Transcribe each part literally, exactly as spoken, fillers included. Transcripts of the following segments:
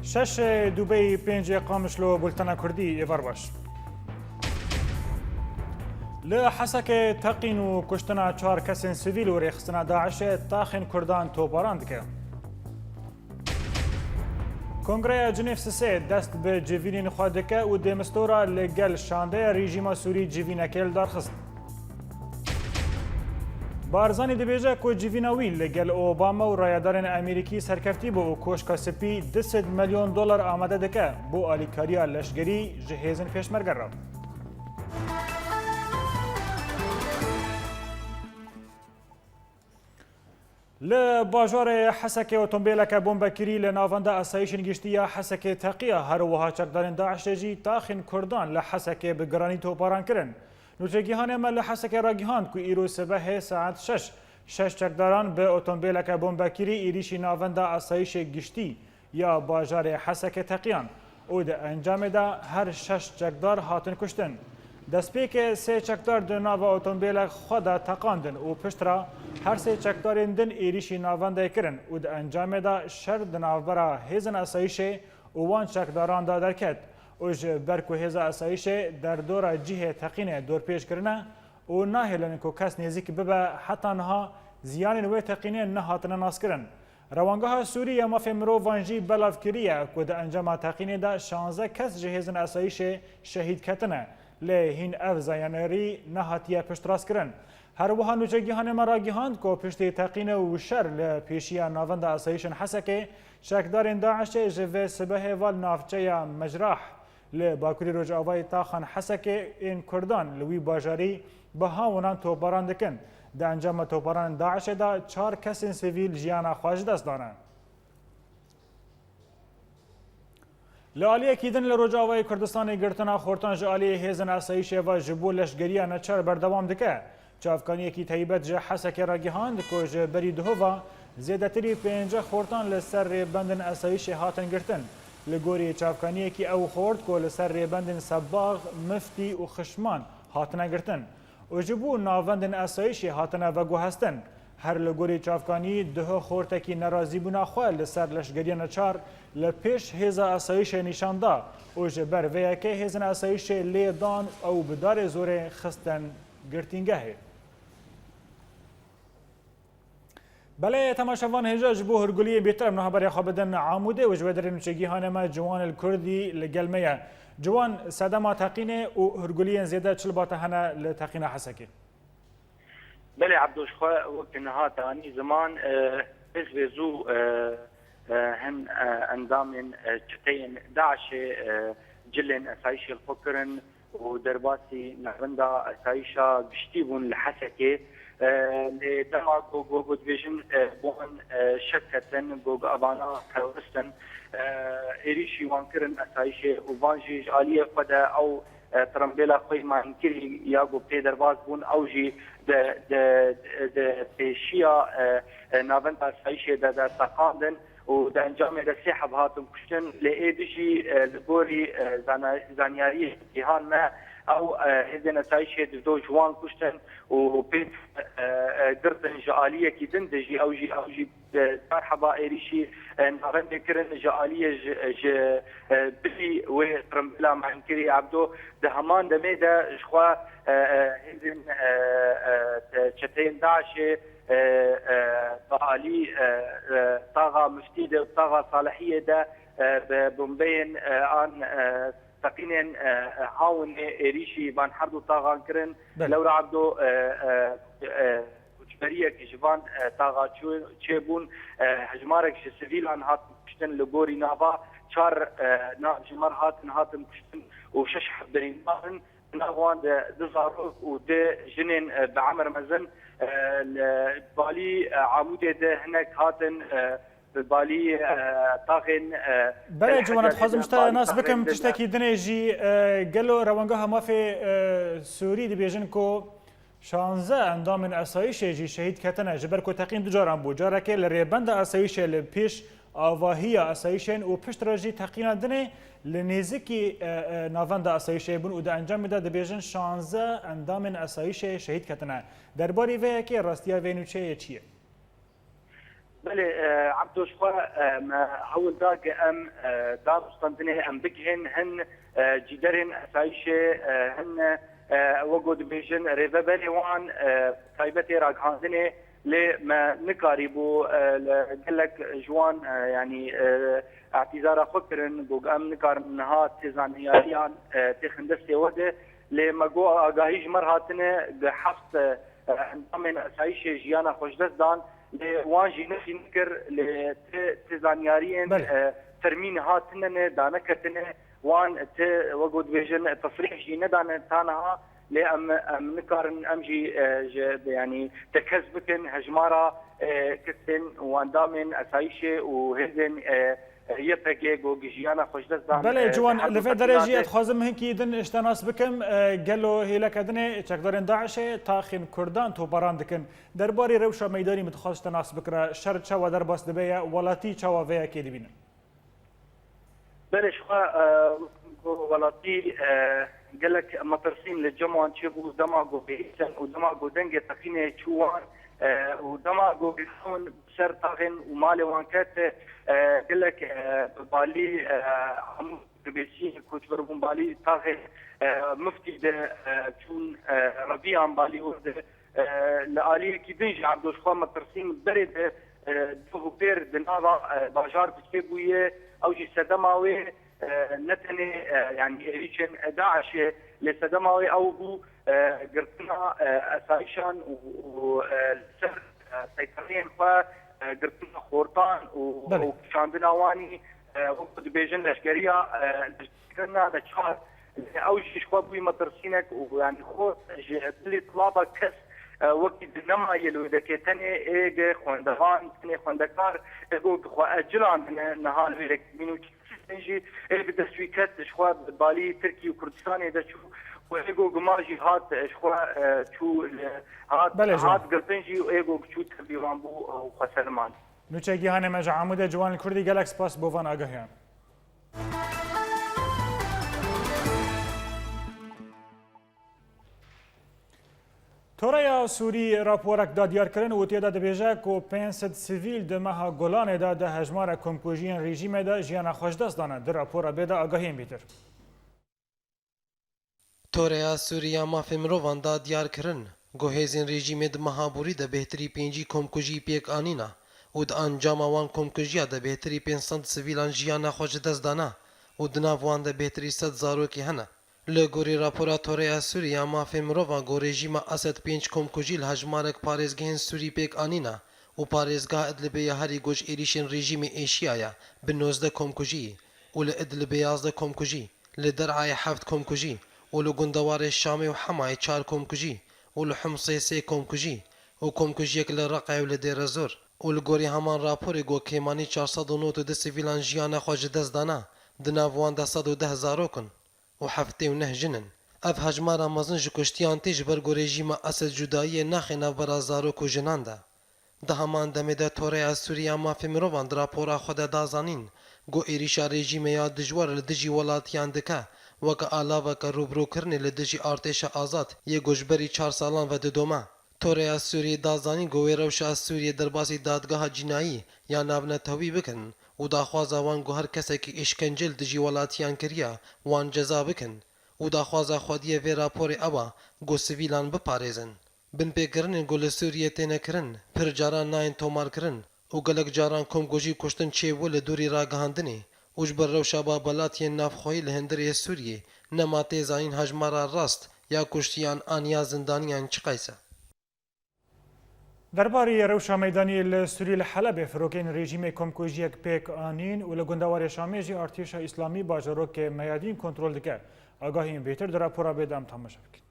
Şeş ê Dubeyî, pênc ê Qamişlo, bultena Kurdî, êvar baş. Li Hesekê teqîn û kuştina çar kesên sivîl û rêxistina DAIŞê taxên Kurdan toparan dike. Kongreya Cinêv sisê dest bi civînên xwe dike û dêmistora li gel şandeya rejîma Sûrî civînekê li dar xist. Barzanî dibêje ku civîna wî li gel Obama û rayedarên Amerîkî serkeftî bû û Koşka Spî du sed milyon dolar amade dike bo alîkariya leşgerî ji hêzên pêşmerge re. Li bajarê Hesekê otombêleke bombekirî li navenda asayîşên giştî ya Hesekê teqiya, her wiha çekdarên DAIŞê jî taxên Kurdan li Hesekê bi giranî toparan kirin. Nûçegihanê me li Hesekê ragihand ku îro sibehê saet şeş, şeş çekdaran bi otombêleke bombekirî êrîşî navenda asayîşê giştî ya bajarê Hesekê teqiyan û di encamê de her şeş çekdar hatin kuştin. Destpêkê sê çekdar di nava otombêlek xwe de teqandin û piştre her sê çekdarên din êrîşî navendê kirin û di encamê de şer di navbera hêzên asayîşê û wan çekdaran de derket û ji ber ku hêza asayîşê derdora cihê teqînê dorpêç kirine û nahêlin ku kes nêzîk bibe, heta niha ziyanên wê teqînê nehatine naskirin. Rewangeha Sûrî ya Mafê Mirovan jî belav kiriye ku di encama teqînê de şanzeh kes ji hêzên asayîşê şehîd ketine, lê hîn ev zayanêrî nehatiye piştrastkirin. Her wiha nûçegihanê me ragihand ku piştî teqîne û şer li pêşiya navenda asayîşên Hesekê, çekdarên DAIŞê ji vê sibehê ve li navçeya Mecrah li bakurî rojavayê taxan Hesekê ên Kurdan li wî bajarî bi hawinan topbaran dikin. Di encama topbaranên DAIŞê de çar kesên sivîl jiyana xwe ji dest dane. Li aliyekî din li Rojavayê Kurdistanê girtina xortan ji aliyê hêzên asayîşê ve ji bo leşgeriya neçar berdewam dike. Çavkaniyekî taybet ji Hesekê ragihand ku ji berî duhova zêdetirî pênceh xortan li ser rêbendên asayîşê hatin girtin. Li gorî çavkaniyekî ew xort ku li ser rêbendên Sebax, Miftî û Xişman hatine girtin û ji bo navendên asayîşê hatine veguhestin. Her li gorî çavkanî duh xortekî nerazîbûna xwe li ser leşgeriya neçar li pêş hêza asayîşê nîşan da û ji ber vê yekê hêzên asayîşê lê dan ew bi darê zorê xistin girtîngehê. Belê, temaşevan, hêja ji bo hûrguliyê bêtir em niha berê xwe bidin Amûdê û ji wê derê nûçegîhanê me Ciwan el Kurdî li gel me ye. Ciwan, sedema teqînê û hûrguliyên zêde çi li ba te hene li teqîna Hesekê? Belê Ebdo, ji xwe wek niha te anî ziman, e, pêş vê zû, e, e, hin, e, endamên, e, çeteyên DAIŞê, e, cilên esayîşê li xwe kirin û derbasî navenda esayîşa giştî bûn li Hesekê. E, lê dema ku, ku, ku dibêjin, e, bi wan, e, şek ketin, ku, ku evana terorist in, e, êrîşî wan kirin esayîşê û van jî ji aliyê xwe de ew e, tirembêla xwe yî mayînkirî ya ku pê derbas bûn, ew jî di, di, di pêşiya, e, e, navenda asayîşê de, de teqandin û di encamê de sê heb hatin kuştin. Lê êdî jî, e, li gorî, e, zana-, zanyariyê cîhan me, ew, e, hêzên asayîşê di do ji wan kuştin û pênc, e, e, girtin ji aliyekî din de jî, ew jî, ew jî Çar heba êrîşî, e, navendê kirin ji aliyê ji, ji, e, bilî wê qirimbila Mehnkirî Ebdo. Di heman demê de ji xwe, e, e, hêzên, e, e, çeteyên DAIŞê, e, e, bi alî, e, e, taxa Miftî de û taxa Salihiyê de, e, bi bombeyên, e, an, e, teqînên, e, e, hawinê êrîşî van her du taxan kirin. Belê. Lewra Ebdo, e, e, e, koçberiyek ji van, e, taxa çû-, çêbûn, e, hejmarek ji sivîlan hatin kuştin li gorî nava çar, e, navhejmar hatin, hatin kuştin û şeş heb birîndar in. Di nav wan de du zarok û du jinên, e, bi emir mezin, e, li balî, e, Amûdê de hinek hatin, e, Bi balî, e, taxên, e, Belê, Ciwan, dixwazim ji te nas bikim, tiştekî dinê jî, e, gelo rewengeha mafê, e, Sûrî dibêjin ku şanzeh endamên esayîşê jî şehîd ketine, ji ber ku teqîn du caran bû. Carekê li rêbenda esayîşê li pêş avahiya esayîşên û piştre jî teqîna dinê Li nêzikî, e, e, navenda esayîşê bûn û di encamê de dibêjin şanzeh endamên esayîşê şehîd ketine. Derbarî vê yekê rastiya vê nûçeyê çi ye? Belê, e, Ebdo, ji xwe, e, me hewl da ku em, e, dar û standinê em bigihên hin, e, cîderên esayîşê, e, hin, e, wek ku dibêjin rêveberê wan, e, taybetê ragihandinê, lê me nikarîbû, e, li gelek ji wan, e, yanî, e, îtîzara xwe kirin, got em nikarin niha tê zanyariyan, e, têxin destê we de, lê me got agahî ji me re hatine, bi heft, e, endamên esayîşê jiyana xwe ji dest dan, lê wan jî nefî nekir, lê ti, ti zanyariyên, Belê. e, fermî niha tune ne, daneketine, wan ti, wek ku dibêjin, tesrîh jî nedane ta niha, lê em, em nikarin, em jî, e, ji, yanî tekez bikin hejmara, e, kesên û endamên esayîşê û hêzên, e, Y P G ku jiyana xwe ji dest dan, Belê, e, Ciwan, di her li du vê derê jî teqînatê. Ez dixwazim hinkî din ji te nas bikim. E, gelo hêleke dinê çekdarên DAIŞê taxên Kurdan topbaran dikin. Derbarê rewşa meydanî min dixwast ji te nas bikira. Şer çawa derbas dibe ye? Welatî çawa vê yekê dibînin? Belê, ji xwe, e, ku welatî, e, gelek metirsîn li cem wan çêbû, dema ku bihîstin û dema ku dengê teqînê çû wan, e, û dema ku girewin ser taxên û malê wan ket, e, gelek, e, bi balî, e, hemû dibêjî koçber bûn balî taxê, e, miftî de, e, çûn, e, reviyan balî û de, e, li aliyekî din jî Ebdo, ji xwe metirsîn berê de, e, duh û pêr di nava, e, bajar de çêbûye, ew jî sedema wê, e, ne tenê, e, yanî êrîşên DAIŞê, lê sedema wê ew bû, e, girtina, e, esayîşan û, û, e, li ser, e, seytereyên xwe, e, girtina xortan û, Belê. û kişandina wanî, e, wek ku dibêjin leşkeriya, e, leşkerkirina neçar. Ew jî ji xwe bûye metirsînek û, yanî, xwe ji dilê tulaba kes, e, wekî di nemaye li wê dekê tenê êg xwendevan, tenê xwendekar, êgo xwe ecilandine niha li wê dekê bîn û çi jî ê bi dest wî ket, ji xwe bi balî Tirkî û Kurdistanê de çû û êgo guma jî hat, ji xwe, e, çû, e, hat, Belê, Ciwan. hat girtin jî û êgo çû tevlî wan bû û xwe selimand. Nûçe Gihanê me ji Amûdê, Ciwan li Kurdî, gelek spas bo van agahiyan. Toreya Sûrî raporek da diyar kirin û tê de dibêje ku pênc sed sivîl di meha Gulanê de di hejmarek komkujiyên rejîmê de jiyana xwe ji dest dane. Di rapora bê de agahiyên bêtir. Toreya Sûrî ya Mafê Mirovan da diyar kirin, ku hêzên rejîmê di meha borî de bêhtirî pêncî komkujî pêk anîna û di encama wan komkujiya de bêhtirî pênc sed sivîlan jiyana xwe ji dest dana û di nav wan de bêhtirî sed zarokî hene. Li gorî rapora Toreya Sûrî ya Mafê Mirovan ku rejîma Esed pênc komkujî li hejmarek parêzgehên Sûrî pêk anîna û parêzgeha Idlibê ya herî ku ji êrîşên rejîmê êşiya ye bi nozdeh komkujî û li Idlibê yazdeh komkujî, li Der'ayê heft komkujî û li gundewarê Şamê û Hemayê çar komkujî û li Humsê sê komkujî û komkujiyek li Reqayê û li Dêrezor û li gorî heman raporê ku kêmanî çar sed û nod û du sivîlan jiyana xwe ji dest dana, di nav wan de sed û deh zarok in û heftê û neh jin in. Ev hejmara mezin ji kuştiyan tê ji ber ku rejîma Esed cudayiyê naxe navbera zarok û jinan de. Di heman demê de Toreya Sûrî ya Mafê Mirovan di rapora xwe de da zanîn ku êrîşa rejîmê ya dijwar li dijî welatiyan dike, weke alaveke rûbirûkirinê li dijî artêşa azad yê ku ji berî çar salan ve didome. Toreya Sûriyê da zanîn ku wê rewşa Sûriyê derbasî dadgeha cînayî ya navnetewî bikin û daxwaza wan ku her kesekî îşkence li dijî welatiyan kiriye, wan ceza bikin û daxwaza xwediyê vê raporê ew e ku sivîlan biparêzin. Binpêkirinên ku li Sûriyê têne kirin, pir caran nayên tomarkirin û gelek caran komkujî, kuştin çêbû li dûrî ragihandinê û ji ber rewşa babelat yên navxweyî li hundirê Sûriyê nema tê zanîn hejmara rast ya kuştiyan an ya zindaniyan çiqas e. Derbarê rewşa meydanî li Sûrî li Helebê firokeyên rejîmê komkujiyek pêk anîn û li gundewarê Şamê jî artêşa îslamî bajarokê Meyadîn kontrol dike. Agahiyên bêtir di rapora bê de em temaşe bikin.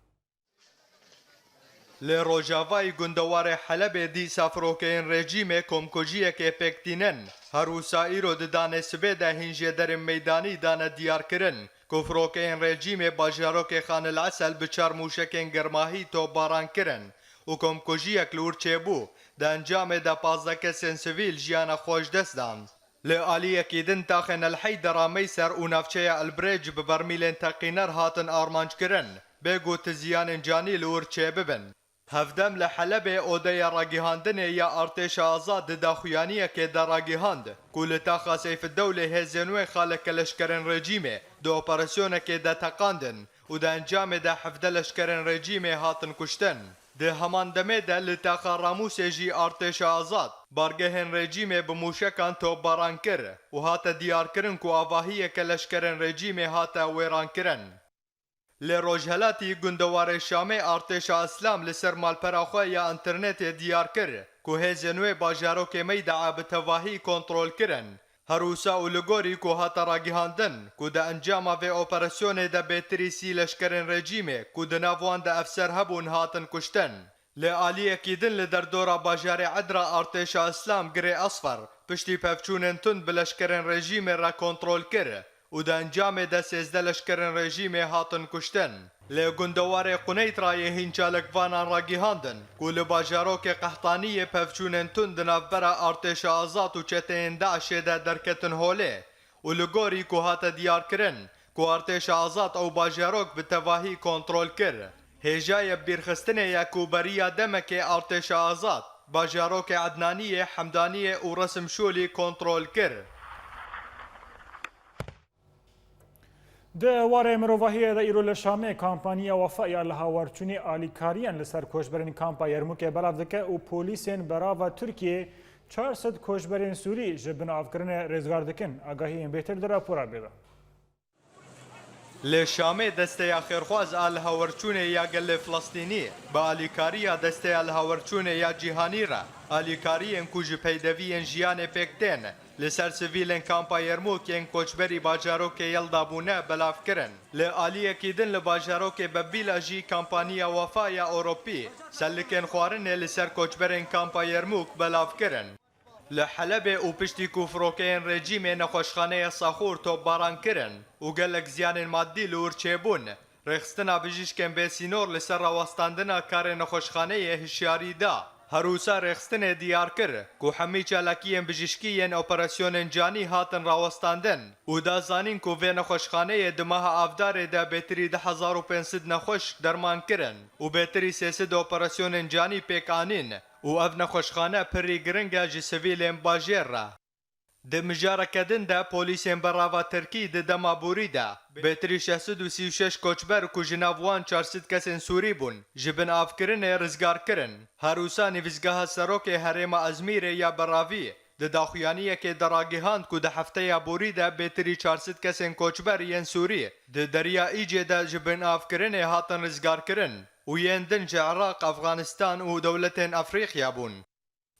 Li rojavayî gundewarê Helebê dîsa firokeyên rejîmê komkujiyekê pêk tînin. Her wisa îro di danê sibê de hîn jêderên meydanî dane diyarkirin ku firokeyên rejîmê bajarokê Xan el Esel bi çar mûşekên germahî topbaran kirin û komkujiyek li wir çêbû. Di encamê de pazdeh kesên sivîl jiyana xwe ji dest dan. Li aliyekî din taxên El Heydera Meyser û navçeya El Birêc bi bermîlên teqîner hatin armanckirin, bê ku ti ziyanên canî li wir çêbibin. Hevdem li Helebê odeya ragihandinê ya Artêşa Azad di daxuyaniyekê de ragihand ku li taxa Seyfidewlê hêzên wê xaleke leşkerên rejîmê di operasyonekê de teqandin û di encamê de hevdeh leşkerên rejîmê hatin kuştin. Di heman demê de li taxa Ramûsê jî Artêşa Azad bargehên rejîmê bi mûşekan topbaran kir û hate diyarkirin ku avahiyeke leşkerên rejîmê hate wêrankirin. Li rojhelatî gundewarê Şamê Artêşa Îslam li ser malpera xwe ya înternetê diyar kir ku hêzên wê bajarokê Meydaa bi tevahî kontrol kirin. Her wisa û li gorî ku hate ragihandin ku di encama vê operasyonê de bêtirî sî leşkerên rejîmê ku di nav wan de efser hebûn hatin kuştin. Li aliyekî din li derdora bajarê Edra Artêşa Îslam Girê Esfer piştî pevçûnên tund bi leşkerên rejîmê re kontrol kir û di encamê de sêzdeh leşkerên rejîmê hatin kuştin. Li gundewarê Quneytra yê hîn çalakvanan ragihandin ku li bajarokê Qehtaniyê pevçûnên tund di navbera Artêşa Azad û çeteyên DAIŞê de derketin holê û li gorî ku hate diyarkirin ku Artêşa Azad ew bajarok bi tevahî kontrol kir. Hêjayê bîrxistinê ye ku beriya demekê Artêşa Azad bajarokê Ednaniyê, Hemdaniyê û Resim Şûlî kontrol kir. Di warê mirovahiyê de îro li Şamê kampanya Wefa ya li hawarçûnê alîkariyan li ser koçberên kampa Yermûkê belav dike û polîsên berava Tirkiyê çar sed koçberên Sûrî ji binavkirinê rêzgar dikin. Agahiyên bêtir di rapora bê de. Li Şamê desteya xêrxwaz a li hawarçûnê ya gelê Filistînî bi alîkariya desteya li hawarçûnê ya cîhanî re alîkariyên ku ji peydeviyên jiyanê pêk tên li ser sivîlên kampa Yermûk yên koçberî bajarokê Yelda bûne belav kirin. Li aliyekî din li bajarokê Bebîla jî kampaniya Wefa ya Ewropî selikên xwarinê li ser koçberên kampa Yermûk belav kirin. Li Helebê û piştî ku firokeyên rejîmê nexweşxaneya Saxûr topbaran kirin û gelek ziyanên madî li wir çêbûn, rêxistina bijîşkên bê sînor li ser rawestandina karê nexweşxaneyê hişyarî da. Her wisa rêxistinê diyar kir ku hemî çalakiyên bijîşkî yên operasyonên canî hatin rawestandin û da zanîn ku vê nexweşxaneyê di meha Avdarê de bêtirî du hezar û pênc sed nexweşk derman kirin û bêtirî sê sed operasyonên canî pêk anîn. Û ev nexweşxane pirî giring e ji sivîlên bajêr re. Di mijareke din de polîsên berava Tirkî di dema borî de bêtirî şeş sed û sî û şeş koçber ku ji nav wan çar sed kesên Sûrî bûn, ji binavkirinê rizgar kirin. Her wisa nivîsgeha serokê herêma Ezmîrê ya beravî di daxuyaniyekê de ragihand ku di hefteya borî de bêtirî çar sed kesên koçber yên Sûrî di Derya Îcê de ji binavkirinê hatin rizgarkirin û yên din ji Iraq, Efxanistan û dewletên Efrîqya bûn.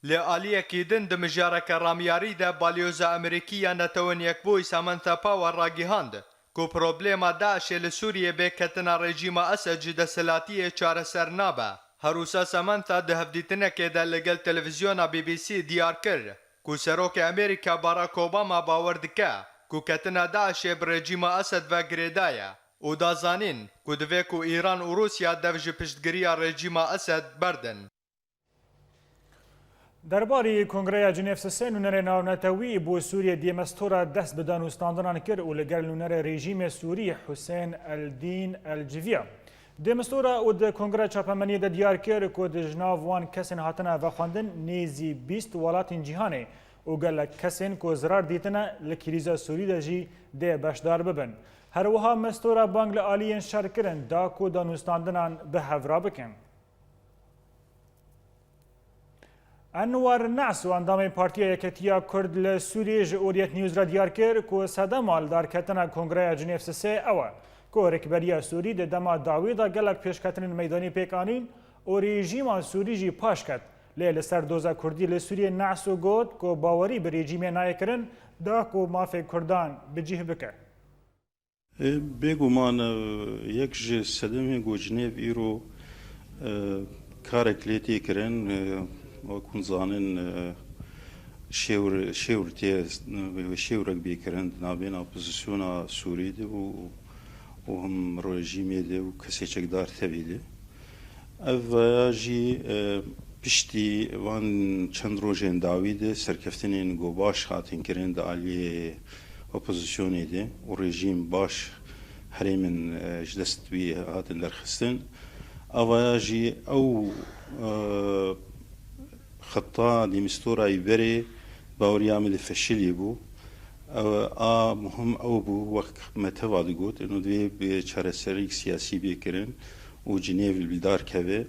Li aliyekî din di mijareke ramyarî de Balyoza Amerîkî ya Netewên Yekbûyî Samantha Power ragihand ku problema DAIŞê li Sûriyê bê ketina rejîma Esed ji desthilatiyê çareser nabe. Her wisa Samantha di hevdîtinekê de li gel televîzyona B B C diyar kir ku Serokê Amerîka Barack Obama bawer dike ku ketina DAIŞê bi rejîma Esed ve girêdayî ye û da zanîn ku divê ku Îran û Rûsya dev ji piştgiriya rejîma Esed berdin. Derbarî Kongreya Cinêv sisê nûnerê navnetewî bo Sûriyê Dêmestora dest bi danûstandinan kir û li gel nûnerê rejîmê Sûrî Husên El Dîn El Civiya. Dêmestora û di Kongreya Çapemeniyê de diyar kir ku di ji nav wan kesên hatine vexwendin nêzî bîst welatên cîhanê û gelek kesên ku zirar dîtine li krîza Sûrî de jî dê beşdar bibin. Her wiha Mestora bang li aliyên şer kirin da ku danûstandinan bi hev re bikin. Enwer Nas û endamên Partiya Yeketiya Kurd li Sûriyê ji Oriyet News re diyar kir ku sedema li darketina Kongreya Cinêv sisê ew e ku rêkberiya Sûrî di dema dawî de gelek pêşketinên meydanî pêk anîn û rejîma Sûrî jî paş ket. Lê li ser doza Kurdî li Sûriyê Nas û got ku bawerî bi rejîmê nayê kirin da ku mafê Kurdan bi cih bike. E, bêguman, e, yek ji sedemên ku Cinêv îro, e, karek lê tê kirin, e, wek hûn zanin, e, şêwr, şêwr tê, e, şêwrek bê kirin di navbêna opozisyona Sûrî de û, û him rejîmê de û kesê çekdar tevî de. Ev veya jî, e, Piştî van çend rojên dawî de serkeftinên ku baş hatin kirin di aliyê opozisyonê de û rejîm baş herêmin, e, ji dest wî hatin derxistin. Avaya jî ew, e, xeta Demîstorayî berê baweriya min de feşilî bû. Ew, a muhim ew bû, wek me teva digot, ino divê bi çareseriyek siyasî bê kirin û Cinêv li dar keve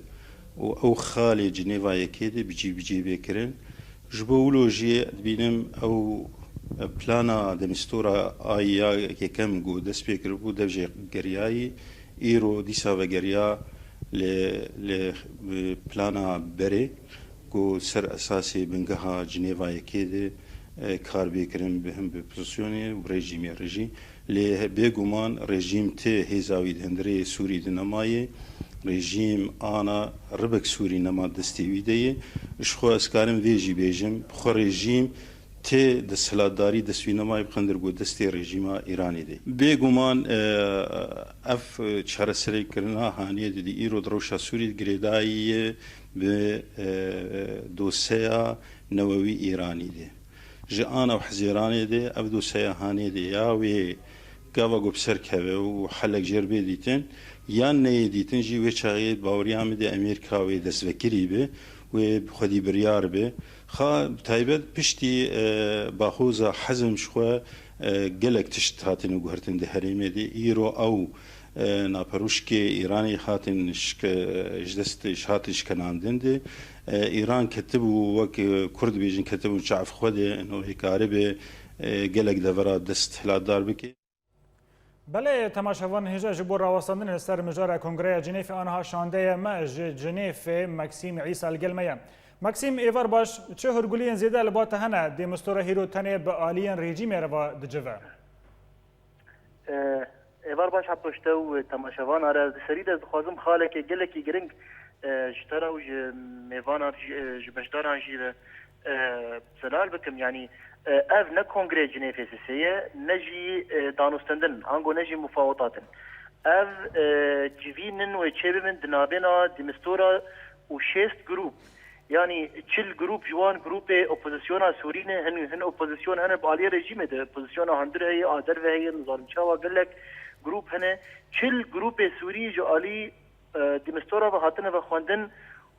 û ew xalê Cinêva yekê de bi cî bi cî bê kirin. Ji bo wilo jî dibînim ew plana Demîstora a ya yekem ku dest pê kiribû, dev jê geriyayî, îro dîsa vegeriya li, li, bi plana berê ku ser esasê bingeha Cinêva yekê de, e, kar bê kirin, bi him bi pozisyonê û rejîmê re jî. Lê he-, bêguman rejîm tê hêza wî di hundirê Sûrî de nemaye. Rejîm ana ribek Sûrî nema destê wî de ye. Ji xwe ez karim vê jî bêjim, bi xwe rejîm tê desthilatdarî dest wî nemaye, bi qendir ku destê rejîma Îranê de. Bêguman, e, ev çareserêkirina hanê de, de îro di rewşa Sûrî de girêdayî ye bi, e, doseya newewî Îranî de. Ji ana û Hezêranê de ev doseya hanê de ya wê gava ku bi ser keve û helek jêr bê dîtin, yan neyê dîtin jî, wê çaxê baweriya min de Amerîka wê destvekerî be, wê bi xwedî biryar be. Xa bi taybet piştî, e, Baxoza Hezm ji xwe, e, gelek tişt hatine guhertin di herêmê de. Îro ew, e, naperûşkê Îranê hatin şike-, ji dest, ji hatin şikenandin de. E, Îran ketibû, wek, e, Kurd dibêjin, ketibû çav xwe de, ino hê karibe, e, gelek devera dest hilatdar bike. Belê, temaşevan, hêja ji bo rawestandinê li ser mijara Kongreya Cinêfê aniha şandeyê me ji Cinêfê Maxîm Îsa li gel me ye. Maxîm, êvar baş, çi hûrguliyên zêde li ba te hene? Demîstora hîro tenê bi aliyên rejîmê re ve dicive? E, êvar baş, hepto ji te û temaşevana re. Di serî de ez dixwazim xalekê gelekî giring, e, ji te re û ji mêvanan jî, e, ji beşdaran jî re, e, zelal bikim. Yanî, e, ev ne kongrê Cinêfê sisê ye, ne jî, e, danûstendin, ango ne jî mufawetat in. Ev, e, civîn in wê çêbibin di navbêna Demîstora û şêst grûp. Yanî çil grûp ji wan grûpê opozisyona Sûrî ne, hin, hin opozisyon hene bi aliyê rejîmê de. Opozisyona hundir heye, a derve heye, nizanim çawa gelek grûp hene. Çil grûpê Sûrî ji alî, e, Demîstora ve hatine vexwendin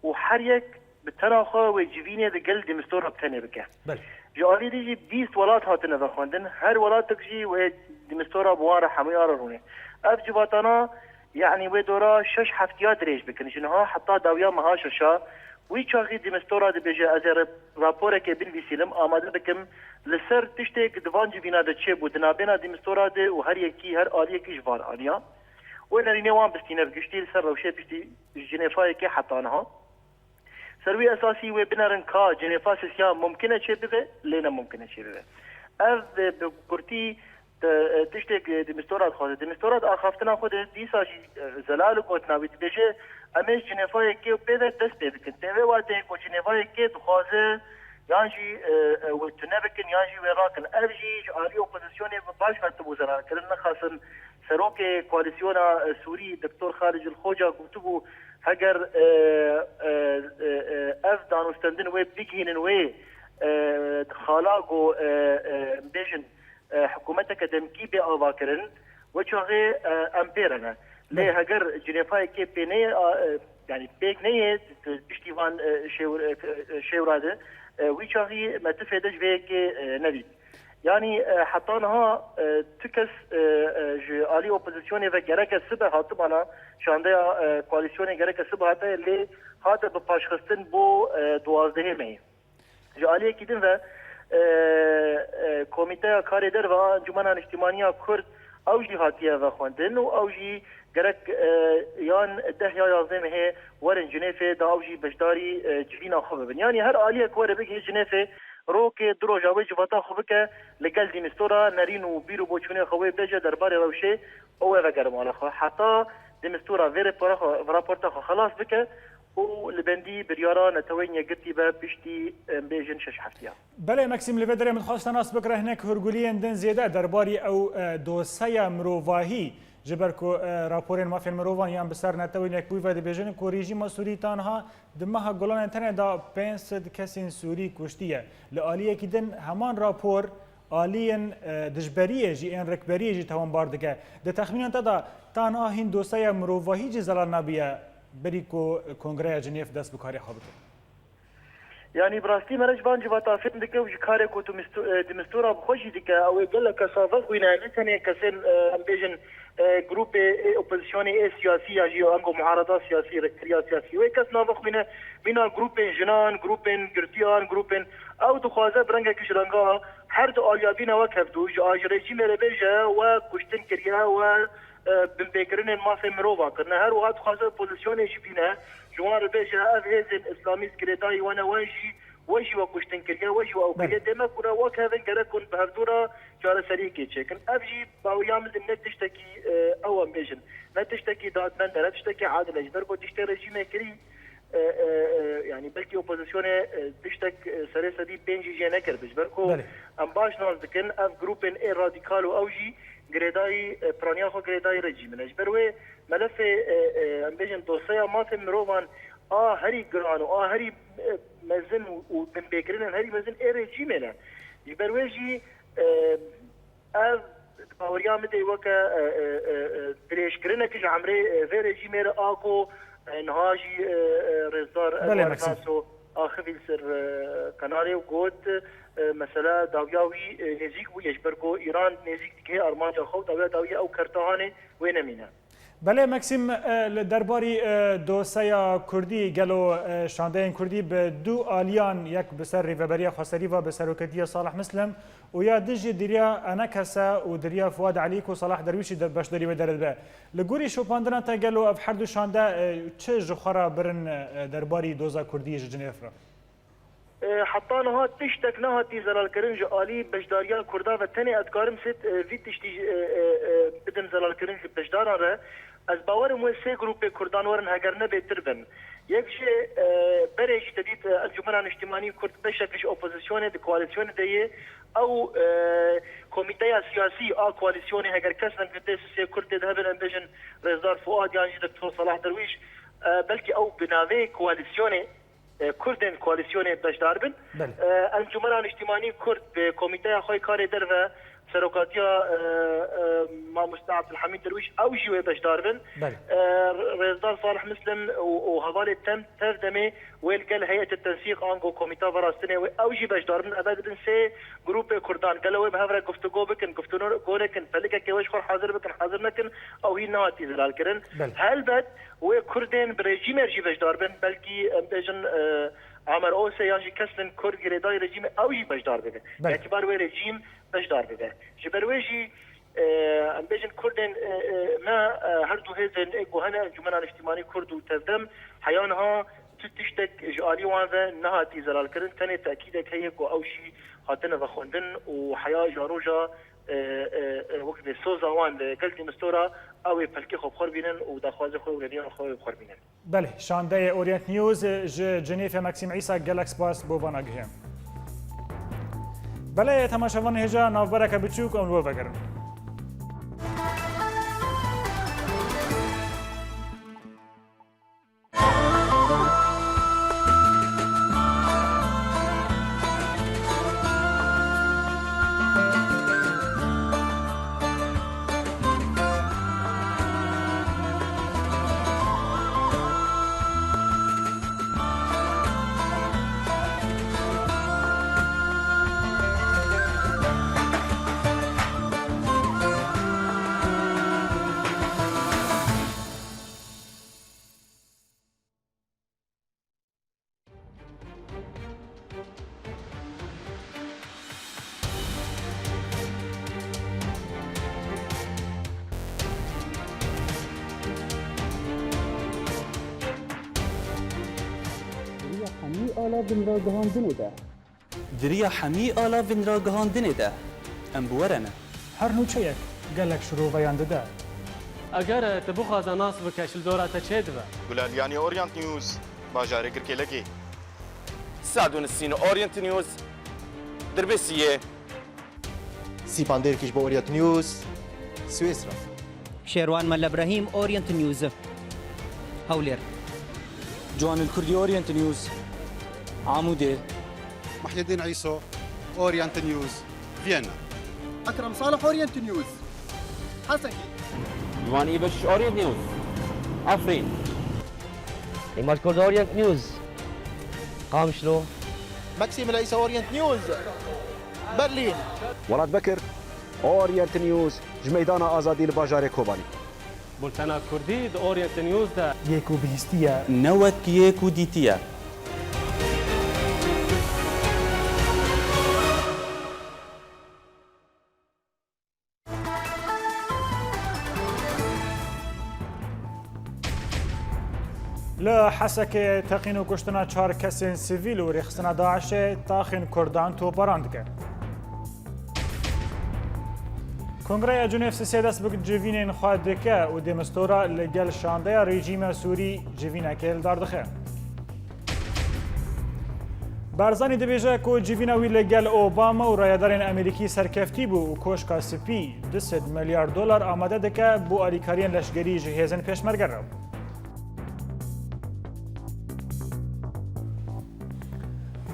û her yek bi tena xwe wê civînê di gel Demîstora bi tenê bike. Belê. Ji alî dî jî bîst welat hatine vexwendin. Her welatek jî wê Demîstora bi wan re hemûya re rûnê. Ev civatana, yanî wê dora şeş heftiya dirêj bikin. Ji niha heta dawiya meha şeşa, wî çaxî Demîstora dibêje, ez ê rap-, raporekê binivîsînim, amade bikim li ser tiştê ku di van civîna de çêbû, di navbêna Demîstora de û her yekî, her aliyekî ji van aliya. Wê nerînê wan bistîne bi giştî li ser rewşê piştî Cinêfayekê heta niha. Ser wî esasî wê binerin ka Cinêfa sisiya mumkin e çêbibe, lê ne mumkin e çêbibe. Ev, e, bi kurtî, e, tiştê ku Demîstora dixwaze. Demîstora di axaftina xwe de dîsa jî, e, zelal û gotina wî dibêje, em ê ji Cinêfa yekê û pê ve dest pê bikin. Tê vê wateyê ku Cinêfa yekê dixwaze yan jî, e, e, wê tune bikin yan jî wê rakin. Ev jî ji alî opozisyonê bi baş hatibû zelalkirin, nexasin serokê koalîsyona, e, Sûrî, Doktor Xalid Cilxoca gotibû, heger, e, e, e, e, ev danûstendin wê bigihînin wê, e, xala ku, e, e, bêjin, e, hikûmeteke demkî bê avakirin, wê çaxê, e, em pê re ne. Lê Belê. Heger Cinêfayekê pê neyê, a, e, yanî pêk neyê, piştî van, e, şêwr-, e, şêwra de, e, wî çaxî me tifê de ji vê yekê, e, nedît. Yanî, e, heta niha, e, tu kes, e, e, ji alî opozisyonê ve gereke sibe hatibana şandeya, e, koalîsyonê gereke sibe hate, lê hate bi paşxistin bo, e, duwazdehê Meyê. Ji aliyekî din ve, e, e, Komîteya Karê Derve a Encûmena Niştîmaniya Kurd ew jî hatiye vexwendin û ew jî gerek, e, yan deh ya yazdeh mehê werin Cinêfê da ew jî beşdarî, e, civîna xwe bibin. Yanî her aliyek were bigihê Cinêfê, rokê du roja wê civata xwe bike, li gel Demîstora nerîn û bîr û boçûnê xwe wê bêje derbarê rewşê û wê vegerin mala xwe. Heta Demîstora vê rapora xwe, raporta xwe xelas bike û li bendî biryara Neteweyên Yekgirtî be piştî, em bêjin, şeş heftiya. Belê Maxîm, li vê derê min dixwest te nas bikire hinek hûrguliyên din zêde derbarî ew, e, doseya mirovahî Ji ber ku, e, raporên mafên mirovan yan bi ser Netewên Yekbûyî ve dibêjin ku rejîma Sûrî ta niha di meha Gulanê tenê de pênc sed kesên Sûrî kuştiye. Li aliyekî din heman rapor aliyên, e, dijberiyê jî, ên rikberiyê jî tewanbar dike. Di texmîna te de ta niha hîn doseya mirovahî jî zelal nabiye berî ku Kongreya Cinêv dest bi karê xwe bike? Yanî bi rastî mere ji van civata fêm dike û ji karê ku tu misto-, e, di mistora bi xwe jî dike, ew ê gelek kesa vexwîne, ne tenê kesên, e, em bêjin, e, grûpê, ê opozisyonê, ê siyasî yan jî ango muarada siyasî, rêkberiya siyasî. Wê kes navexwîne mîna grûpên jinan, grûpên girtiyan, grûpên, ew dixwaze bi rengekî ji renga her du aliya bîne wek hevdû, ji a ji rejîmê re bêje we kuştin kiriye, we, e, binpêkirinên mafên mirovan kirine. Her wiha dixwaze opozisyonê jî bîne, ji wan re bêje ev hêzên îslamîst girêdayî we ne, wan jî, we jî we kuştin kiriye, we jî we ew kiriye. Dêmek hûn re wek hevin gerek hûn bi hevdû re çareseriyekê çêkin. Ev jî baweriya min din ne tiştekî, e, ew em bêjin, ne tiştekî dadmend e, ne tiştekî adil e. Ji ber ku tiştê rejîmê kirî, e, e, e, yanî belkî opozisyonê, e, tiştek, e, serê sedî pêncî jê nekir. Ji ber ku em baş nas dikin, ev grûpên ê radîkal û ew jî girêdayî, e, piraniya xwe girêdayî rejîmê ne. Ji ber wê melefê, e, e, em bêjin dosyeya mafên mirovan a herî giran û a herî, e, mezin û, û binpêkirinên herî mezin ê rejîmê ne. Ji ber wê jî, e, ev di baweriya min de weke, e, e, e, e, dirêjkirinekî ji emrê, e, vê rejîmê re a ku, e, niha jî, e, e, rêzdar Belê, Enwer Maksim. Naso axiv li ser, e, kanalê û got, e, mesela dawiya wî, e, nêzîk bûye, ji ber ku Îran nêzîk dike armanca xwe û dawiya dawiyê ew kerta hanê wê nemîne. Belê, Maksim, e, li derbarî, e, doseya Kurdî, gelo, e, şandeyên Kurdî bi du aliyan, yek bi ser Rêveberiya Xweserî ve bi seroketiya Salih Mislim û ya din jî di riya Enekese û di riya Fuad Elî ku Salah Derwîşî de beşdarî wê derdibe. Li gorî şopandina te gelo ev her du şande, e, çi ji xwe re birin, e, derbarî doza Kurdî ji Cinêv re? E, heta niha tiştek nehatî zelalkirin ji alî beşdariya Kurda ve tenê ez dikarim sê, e, vî tiştî, e, e, e, bidim zelalkirin ji beşdaran re. Ez bawerim wê sê grûpê Kurdan werin heger ne bêtir bin. Yek jî, e, berê jî te dît, e, Encûmena Niştimanî Kurd beşek ji opozisyonê di koalîsyonê de yê. Ew, e, komîteya siyasî a koalîsyonê heger kes ne dê sê Kurd tê de hebin, em bêjin Rêzdar Fuad yan jî Doktor Salah Derwîş, e, belkî ew bi navê koalîsyonê, e, Kurdên koalîsyonê beşdar bin. Belê. E, Encûmena Niştimanî Kurd bi komîteya xwe karê derve, serokatiya, e, e, mamoste Abdulhamîd Derwîş, ew jî wê beşdar bin. Belê. E, Rêzdar Salih Mislim û, û hevalê tem tev demê wê li gel heyetê tensîq ango komîta verastinê wê ew jî beşdar bin. Eve dibin sê grûpê Kurdan. Gelo wê bi hev re guftûgo bikin, guftûgo nekin, pelikekê wê ji xwe hazir bikin, hazir nekin, ew hîn nehatî zelal kirin. Belê. Helbet, wê Kurdên bi rejîmê jî beşdar bin, belkî em bêjin, e, Amer Ose yan jî kesên Kurd girêdayî rejîmê ew jî beşdar bibin. Belê. Yekî bar wê rejîm beşdar bibe. Ji ber wê jî, e, em bêjin Kurdên, e, e, me, e, her du hêzên ê ku hene Encûmena Niştimanî Kurd û Tevdem heya niha tu tiştek ji alî wan ve nehatî zelalkirin. Tenê tekîdek heye ku ew jî hatine vexwendin û heya ji roja e, e, e, wek vê soza wan li gel Dîmistora ew ê pelkê xwe bi xwe bînin û daxwazê xwe û rêdiya xwe bi xwe bînin. Belê, şandeyê Orient News ji Cinêfê Maxîm Îsa, gelek spas bo van agihiyê. Belê, temaşevanê hêja navbereke biçûk em li we vegerin. Di riya hemî ala binragihandinê de. Di riya hemî ala binragihandinê de. Em bi we re ne. Her nûçeyek gelek şiroveyan dide. Eger tu bixwaze nas bike, ji li dora te çêdibe. Gulaliyanî, Orient News, bajarê Girkêlekê. Sed û nîvî Orient News, Dirbêsiyê. Sîpan Dêrkiş bo Orient News, Swêsra. Şêrwan Melle Brahîm, Orient News, Hewlêr. Ciwan El Kurdî, Orient News, Amûdê. Muhyiddin Îso, Orient News, Viyana. Ekrem Salih, Orient News, Hesekê. Ciwan Îbeş, Orient News, Efrîn. Îmaj Kurd, Orient News, Qamişlo. Maxim El Îsa, Orient News, Berlîn. Welat Bekir, Orient News, ji Meydana Azadî li bajarê Kobanî. Bultena Kurdî di Orient News de. Yê ku bihîstiye. Ne wek yê ku dîtiye. Li Hesekê teqîn û kuştina çar kesên sivîl û rêxistina DAIŞê taxên Kurdan toparan dike. Kongreya Cunêf sisê dest bi civînên xwe dike û Demistora li gel şandeya rejîma Sûrî civînekê li dar dixe. Barzanî dibêje ku civîna wî li gel Obama û rayedarên Amerîkî serkeftî bû û Koşka Spî du sed milyar dolar amade dike bo alîkariyên leşkerî ji hêzên pêşmerge re.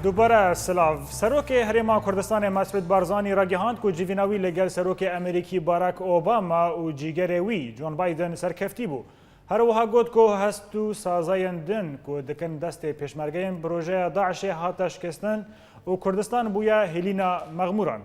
Dubare silav. Serokê Herêma Kurdistanê Mesûd Barzanî ragihand ku civîna wî li gel Serokê Amerîkî Barack Obama û cîgerê wî John Biden serkeftî bû. Her wiha got ku hest û sazayên din ku dikin destê pêşmergeyên projeya DAIŞê hate şikestin û Kurdistan bûye hêlîna mexmûran.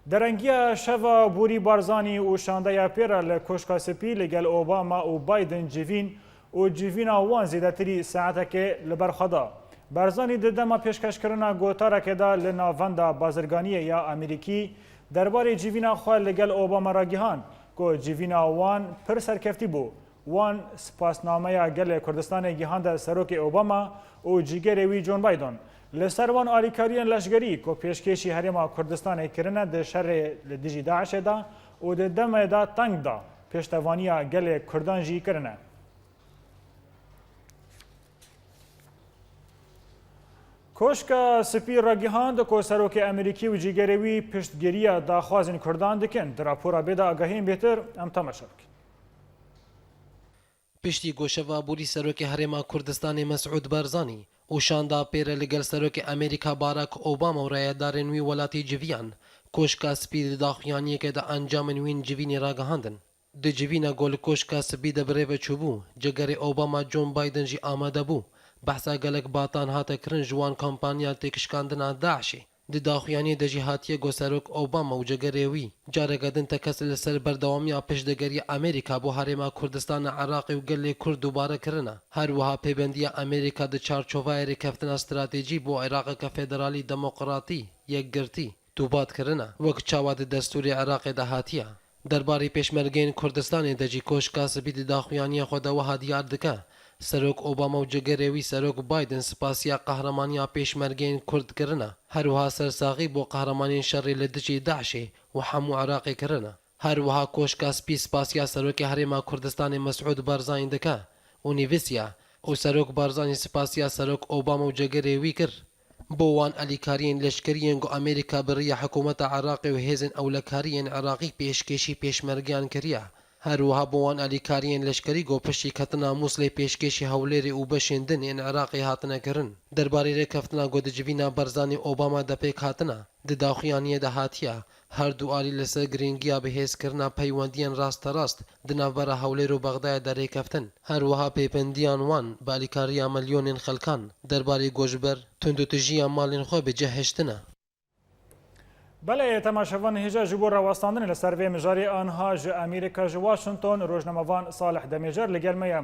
Derengiya şeva borî Barzanî û şandeya pê re li Koşka Spî li gel Obama û Biden civîn û civîna wan zêdetirî saetekê li ber xwe da. Barzanî di dema pêşkêşkirina gotarekê de li Navenda Bazirganiyê ya Amerîkî derbarê civîna xwe li gel Obama ragihand ku civîna wan pir serkeftî bû. Wan spasnameya gelê Kurdistanê gihande Serokê Obama û cîgerê wî John Biden. Li ser wan alîkariyên leşgerî ku pêşkêşî Herêma Kurdistanê kirine di şerê li dijî DAIŞê de û di demê de teng de pêştevaniya gelê Kurdan jî kirine. Koşka Spî ragihand ku Serokê Amerîkî û cîgerê wî piştgiriya daxwazên Kurdan dikin. Di rapora bê de agahiyên bêtir em temaşe bikin. Piştî ku şeva borî Serokê Herêma Kurdistanê Mesûd Barzanî û şanda pê re li gel Serokê Amerîka Barack Obama û rayedarên wî welatî civiyan, Koşka Spî di daxuyaniyeke de encamên wîn civînê ragihandin. Di civîna ku li Koşka Spî de bi rê ve çûbû, cîgerê Obama John Biden jî amade bû. Behsa gelek batan hate kirin ji wan kampanya têkişkandina DAIŞê. Di daxuyaniyê de jî hatiye got Serok Obama û cîgerê wî careke din tekez li ser berdewamiya piştgiriya Amerîka bo Herêma Kurdistana Iraqê û gelê Kurd dubare kirine. Her wiha pêbendiya Amerîka di çarçovaya rêkeftina stratejî bo Iraqeke federalî, demokratî, yekgirtî, dubat kirine, wek çawa di destûrê Iraqê de hatiye. Derbarê Pêşmergeyên Kurdistanê de jî Koşka Spî di daxuyaniya xwe de wiha diyar dike, Serok Obama û cîgerê wî Serok Biden spasiya qehramaniya Pêşmergeyên Kurd kirine. Her wiha sersaxî bo qehramaniyên şerê li dijî DAIŞê û hemû Iraqê kirine. Her wiha Koşka Spî spasiya Serokê Herêma Kurdistanê Mesûd Barzanî dike û nivîsiye, û Serok Barzanî spasiya Serok Obama û cîgerê wî kir. Bo wan alîkariyên leşkerî yên ku Amerîka bi riya hikûmeta Iraqê û hêzên ewlekarî yên Iraqî pêşkêşî pêşmergeyan kiriye. Her wiha bo wan alîkariyên leşkerî ku piştî ketina Mûslê pêşkêşî Hewlêrê û beşên din yên Iraqê hatine kirin. Derbarê rêkeftina ku di civîna Barzanî Obama de pêk hatine, di daxuyaniyê de hatiye, her du alî li ser girîngiya bihêzkirina peywendiyên rasterast di navbera Hewlêr û Bexdayê de rêkeftin. Her wiha pêbendiyan wan bi alîkariya milyonên xelkan derbarê koçber, tundûtijiya malên xwe bi cih hiştine. Belê, temaşevan hêja ji bo rawestandinê li ser vê mijarê anha ji Amerîka, ji Washington, rojnamevan Salih Demêcer li gel me ye.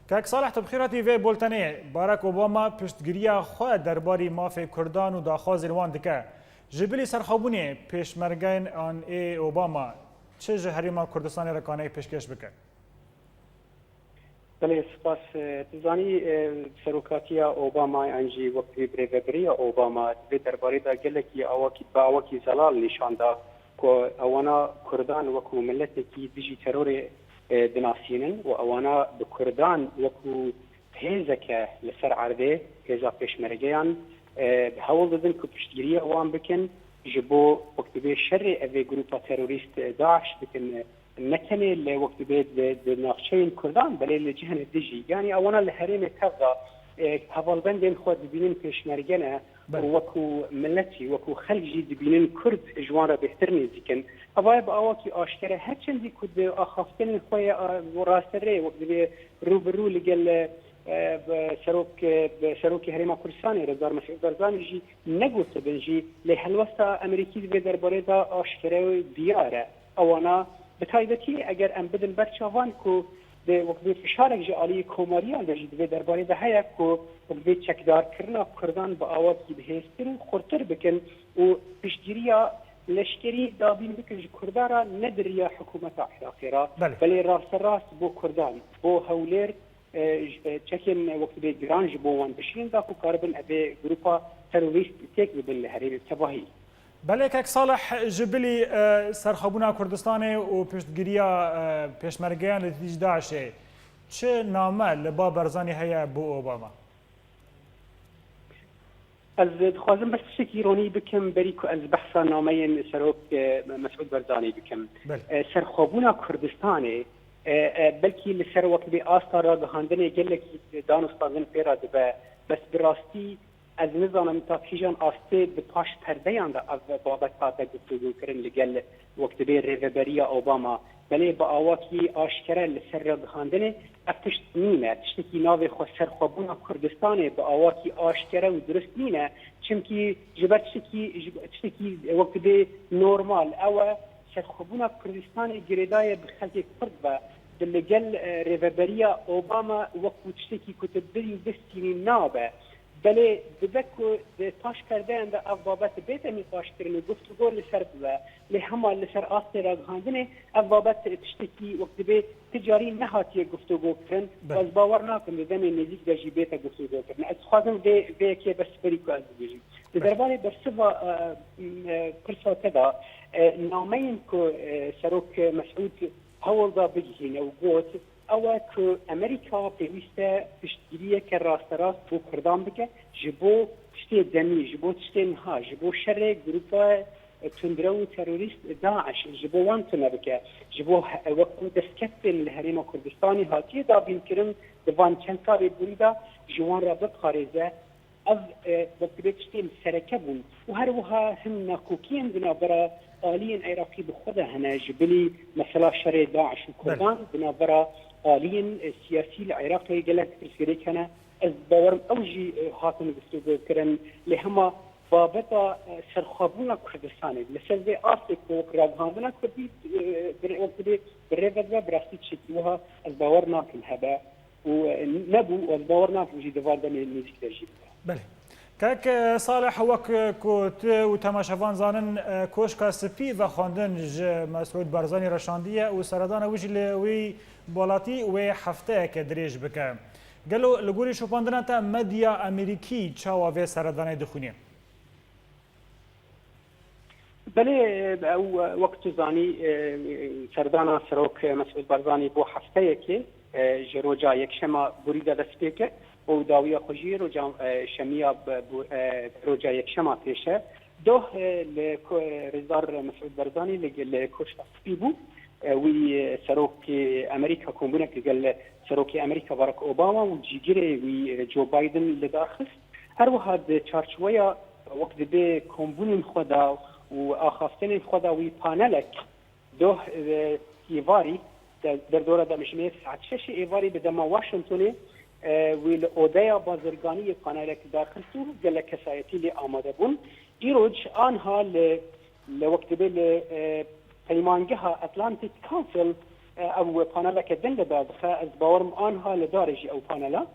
Kek Salih, tu bi xêr hatî vê bultenê. Barack Obama piştgiriya xwe derbarî mafê Kurdan û daxwazên wan dike. Ji bilî serxwebûnê pêşmergeyên an ê Obama çi ji Herêma Kurdistanê re kanê pêşkêş bike? Belê, spas. E, tu zanî, e, serokatiya Obama yan jî wek wî birêvebiriya Obama di vê derbarê de gelekî awakî, bi awakî zelal nîşan da ku ewana Kurdan wekû miletekî dijî terorê, e, dinasînin û ewana bi Kurdan wekû hêzeke li ser erdê, hêza pêşmergeyan, e, hewl didin ku piştgiriya wan bikin, ji bo wek dibê şerê ev ê grûpa terorîst, e, DAIŞ bikin, e, ne tenê li wek dibê di, di navçeyên Kurdan, belê li cihên din jî. Yanî ewana li herêmê tev de, e, hevalbendên xwe dibînin pêşmerge ne û Belê. wekû miletî, wekû xelk jî dibînin Kurd ji wan re bêhtir nêzîk in. Ev e bi awakî aşkere, her çendî ku di axaftinên xwe ya, a, rasterê wek dibê rû bi rû li gel, e, bi serok, e, bi serokê Herêma Kurdistanê Rêzdar Mesûd Barzanî jî negotibin jî, lê helwesta Amerîkî di vê derbarê de aşkere û diyar e. Ewana bi taybetî eger em bidin ber çavan ku di wek vê fişarek ji aliyê komariyan de jî di vê derbarê de heye ku wek vê çekdarkirina Kurdan bi awakî bihêztir û xurtir bikin û piştgiriya leşkerî dabîn bikin ji Kurdan re, ne di riya hikûmeta Iraqê re, Belê. belê rasterast bo Kurdan, bo Hewlêr, e, j-, e, çekên wek dibê giran ji bo wan bişînin da ku karibin evê grupa terorîst têk bibin li herêmê tevahî. Belê kek Salih, ji bilî, e, serxwebûna Kurdistanê û piştgiriya, e, pêşmergeyan li dijî DAIŞê, çi name li ba Barzanî heye bo Obama? Ez dixwazim bes tiştekî ronî bikim, berî ku ez behsa nameyên serok, e, Mesûd Barzanî bikim. Belê. E, serxwebûna Kurdistanê, e, e, belkî li ser wek vê asta ragihandinê gelekî dan û standin pê re dibe. Bes bi rastî ez nizanim ta kîjan astê di paş perdeyan de ev babet hate guftûgokirin li gel wek dibê rêveberiya Obama. Belê bi awakî aşkere li ser ragihandinê ev tişt nîne. Tiştekî navê xwe serxwebûna Kurdistanê bi awakî aşkere û dirust nîne. Çimkî ji ber tiştekî, ji tiştekî wek dibê normal ew e, serxwebûna Kurdistanê girêdaye bi xelkê Kurd ve. Di li gel, e, rêveberiya Obama wekû tiştekî ku tu birî bistînî nabe. Belê dibe ku di paş perdeyan de ev babet bête nîqaşkirin û guftûgo li ser bibe. Lê hema li ser astê ragihandinê ev babet tiştekî wek dibê ti carî nehatiye guftûgo kirin. Belê. Ez bawer nakim di demê nêzîk de jî bête guftûgo kirin. Ez dixwazim vê, vê yekê bes berî ku ez bibêjim. Di Belê. derbarê bersiva, e, e, pirsa te de, e, nameyên ku, e, Serok Mesûd hewl da bigihîne û got, ew e ku Amerîka pêwîst e piştgiriyeke rasterast bo Kurdan bike, ji bo tiştê demî, ji bo tiştê niha, ji bo şerê grupa tundrew û terorîst DAIŞ, ji bo wan tune bike, ji bo he-, wekû destkeftên li Herêma Kurdistanê hatiye dabînkirin, di van çend salê borî de ji wan re biparêze. Ev, e, wek dibê tiştên sereke bûn û her wiha hin nakokiyên di navbera aliyên Iraqî bi xwe de hene, ji bilî mesela şerê DAIŞ û Kurdan, Belê. di navbera aliyên, e, siyasî li Iraqê gelek pirsgirêk hene. Ez bawerim ew jî, e, hatin guftûgokirin, lê hema babeta, e, serxwebûna Kurdistanê li ser vê astê ku wek ragihandina Kurdî, e, bi, wek dibê bi rê ve dibe, bi rastî tiştekî wiha ez bawer nakim hebe. û nebû û ez bawer nakim jî di van demê nêzîk de jî bibe. Belê. Kek, e, Salih, wek, e, ku tu û temaşevan zanin, e, Koşka Spî vexwendin ji Mesûd Barzanî re şandiye û seredana wî jî li wî welatî wê hefteyeke dirêj bike. Gelo li gorî şopandina te medya Amerîkî çawa vê seredanê dixwîne? Belê, ew, wek tu zanî, e, serdana Serok Mesûd Barzanî bo hefteyekê, e, ji roja yekşema borî de dest pê kir û dawiya xwe jî roja, e, şemiya bi, bi, e, roja yekşema pêş e. Doh, e, li ko-, e, Rêzdar Mesûd Barzanî li, li Koşka Spî bû. E, wî, e, Serokê Amerîka, kombûnek li gel Serokê Amerîka Barack Obama û cîgirê wî, e, Joe Biden li dar xist. Her wiha di çarçoveya wek dibê kombûnên xwe de û axaftinên xwe de wî panelek doh, e, êvarî de, derdora demjimê saet şeşê êvarî bi dema Washingtonê, e, wî li odeya bazirganiyê panelek darxist û gelek kesayetî lê amade bûn. Îroj anha li, li wek dibê li, e, peymangeha Atlantic Council, e, ew paneleke din li dar dixe. Ez bawerim anha li darê jî ew panela.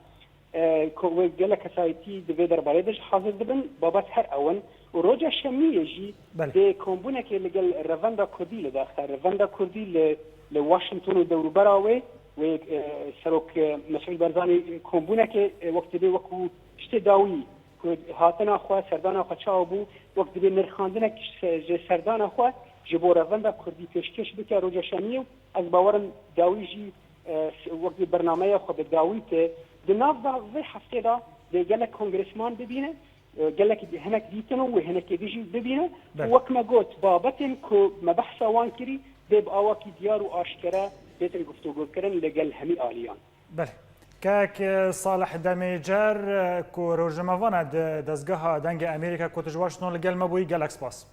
E, ko-, wê gelek kesayetî di vê derbarê de jî hazir dibin, babet her ew in. Û roja şemiyê jî Belê. dê kombûnekê li gel Revenda Kurdî li daxe. Revenda Kurdî li, li Washington û dewrûbera wê, wê, e, Serok, e, Mesûd Barzanî kombûnekê, e, wek dibê wekû tiştê dawî ku hatina xwe, serdana xwe çawa bû, wek dibê nirxandinek ji serdana xwe ji bo Revenda Kurdî pêşkêş bike roja şemiyê û ez bawerim dawî jî, e, wek dibê bernameya xwe bi dawî tê. Di nav da vê heftê de dê gelek kongresman bibîne, e, gelek hinek dîtin û wê hinekê din jî bibîne. Belê. Wek me got, babetên ku me behsa wan kirî, Dê bi awakî diyar û aşkere bêtin guftûgokirin li gel hemî aliyan. Belê. Kek Salih Demêcer, ku rojnamevana di dezgeha Dengê Amerîka ku tu ji Washington li gel me bûyî, gelek spas.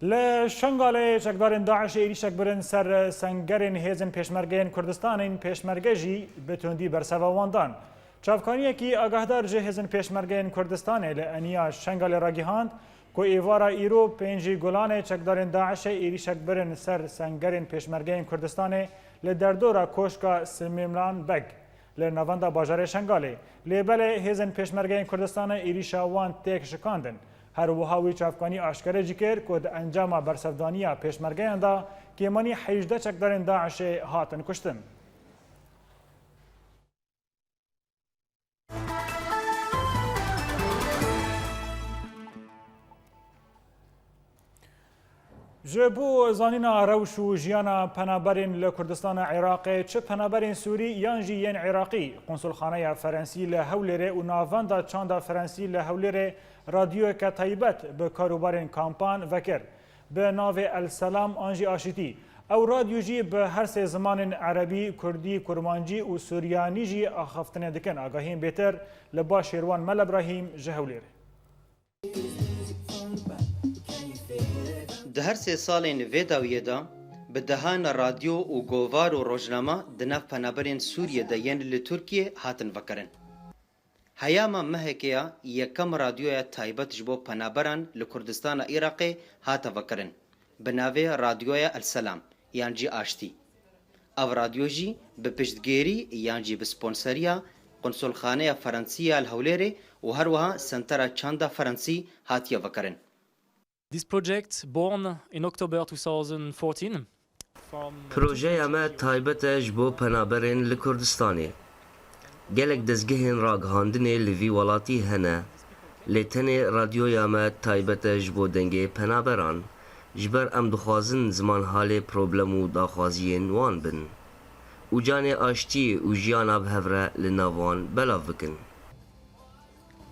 Li Şengalê çekdarên DAIŞê êrîşek birin ser sengerên hêzên pêşmergeyên Kurdistanên pêşmerge jî bi tundî bersiva wan dan. Çavkaniyekî agahdar ji hêzên pêşmergeyên Kurdistanê li Eniya Şengalê ragihand ku êvara îro pêncî Gulanê çekdarên DAIŞê êrîşek birin ser sengerên pêşmergeyên Kurdistanê li derdora Koşka Silêman Beg li navenda bajarê Şengalê. Lê belê hêzên pêşmergeyên Kurdistanê êrîşa wan têk şikandin. Her wiha wî çavkanî aşkere jî kir ku di encama bersevdaniya pêşmergeyan de kêmanî hejdeh çekdarên DAIŞê hatin kuştin. Ji bo zanîna rewş û jiyana penaberên li Kurdistana Iraqê, çi penaberên Sûrî yan jî yên Iraqî, Konsulxaneya Ferensî li Hewlêrê û Navenda Çanda Ferensî li Hewlêrê radyoyeke taybet bi karûbarên kampan vekir, bi navê El Selam an jî Aşitî. Ew radyo jî bi her sê zimanên erebî, kurdî, kurmancî û suryanî jî axaftinê dikin. Agahiyên bêtir li ba Şêrwan Mel Ebrahîm ji Hewlêrê. Di her sê salên vê dawiyê de bi dehan radyo û govar û rojnama di nav penaberên Sûriyê de yên li Tirkiyê hatin vekirin. Heyama mehekê ya yekem radyoya taybet ji bo penaberan li Kurdistana Iraqê hate vekirin, bi navê Radyoya El Selam yan jî Aştî. Ev radyo jî bi piştgêrî yan jî bi sponseriya Konsulxaneya Ferensî ya li Hewlêrê û her wiha Sentera Çanda Ferensî hatiye vekirin. This project, born in October two thousand fourteen, from Projeya me taybet e ji bo penaberên li Kurdistanê. Gelek dezgehên ragihandinê li vî welatî hene, lê tenê radyoya me taybet e ji bo dengê penaberan, ji ber em dixwazin zimanhalê problem û daxwaziyên wan bin û canê aştiyê û jiyana bi hev re li nav wan belav bikin.